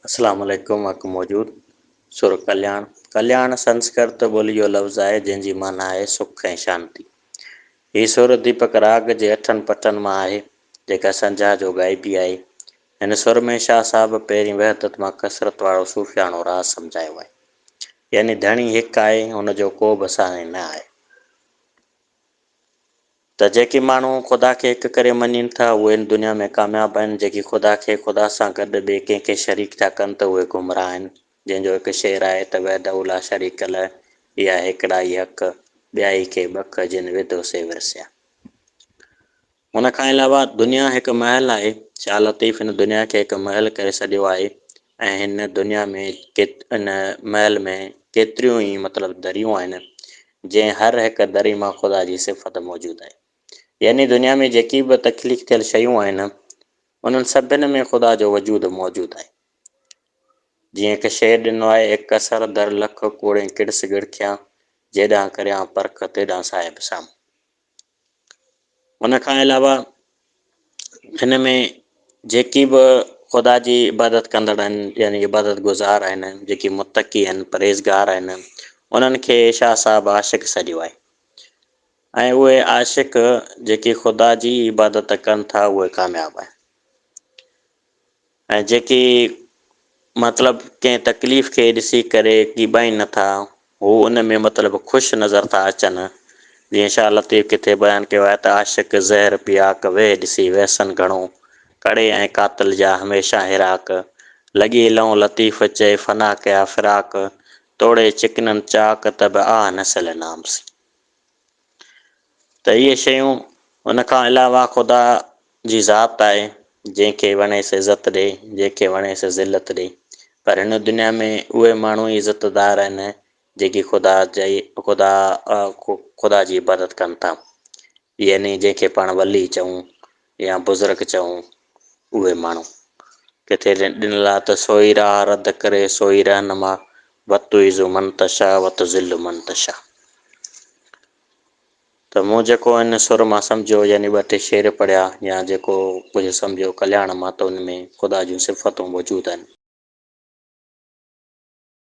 اسلام عليڪم حق موجود سر ڪلياڻ ڪلياڻ سنسڪرت ٻولي جو لفظ آهي جنهن جي معنيٰ آهي سک ۽ شانتي. هي سر ديپڪ راڳ جي اٺن پٽن مان آهي جيڪا سنجها جو ڳائبي آهي. هن سر ۾ شاهه صاحب پهرين وحدت مان ڪثرت وارو صوفياڻو راز سمجهايو آهي. يعني ڌڻي هڪ آهي هن جو ڪو به ثاني نه آهي. ته جيڪي ماڻهو خدا کي هڪ ڪري مڃين ٿا، اهي هن دنيا ۾ ڪامياب آهن، جيڪي خدا کي خدا سان گڏ ٻئي ڪنهن کي شريڪ ٿا ڪن ته اهي گمراهه آهن، جنهن جو هڪ شعر آهي ته وحده لا شريڪ له، اها هيڪڙائي حق، ٻيائي کي ٻک، جن وڌو سي ورسيا. ان کان علاوه دنيا هڪ محل آهي، شاهه لطيف هن دنيا کي هڪ محل ڪري سڏيو آهي ۽ هن دنيا ۾ ان محل ۾ ڪيتريون ئي مطلب دريون آهن، جنهن هر هڪ دري مان خدا جي صفت موجود آهي. يعني دنيا ۾ جيڪي به تخليق ٿيل شيون آهن، انهن سڀن ۾ خدا جو وجود موجود آهي. جيئن هڪ شعر ڏنو آهي، اڪ اثر در لک ڪوڙين ڪڙس ڳڙکيان، جيڏانهن ڪريان پرک تيڏانهن صاحب سام. ان کان علاوه هن ۾ جيڪي به خدا جي عبادت ڪندڙ آهن يعني عبادت گذار آهن جيڪي متقي آهن پرهيزگار آهن انهن کي شاهه صاحب عاشق سڏيو آهي ۽ اهي عاشق جيڪي خدا جي عبادت ڪن ٿا اهي ڪامياب آهن ۽ جيڪي مطلب ڪنهن تڪليف کي ڏسي ڪري ڪيٻائين نه ٿا، هو ان ۾ مطلب خوش نظر ٿا اچن. جيئن شاهه لطيف ڪٿي بيان ڪيو آهي ته عاشق زهر پياڪ، ويهه ڏسي ويسن گهڻو، ڪڙي ۽ قاتل جا هميشه هيراڪ، لڳي لئون لطيف چئي فنا ڪيا فراق، توڙي چڪنن چاڪ ته به آه نه سلي نام سين. ته اهي شيون ان کان علاوه خدا جي ذات آهي جنهن کي وڻيس عزت ڏي جنهن کي وڻيس ذلت ڏي پر هن دنيا ۾ اهي ماڻهو ئي عزت دار آهن جيڪي خدا جي خدا خدا جي عبادت ڪن ٿا يعني جنهن کي پاڻ ولي چئون يا بزرگ چئون اهي ماڻهو ڪٿي ڏنل آهي ته سوئي راهه رد ڪري سوئي رهنما وتعز من تشاء وتذل من تشاء ته مون جيڪو ان سر مان سمجهيو يعني ٻه ٽي شعر پڙهيا يا جيڪو ڪجهه سمجهيو ڪلياڻ مان ته ان ۾ خدا جون صفتون موجود آهن.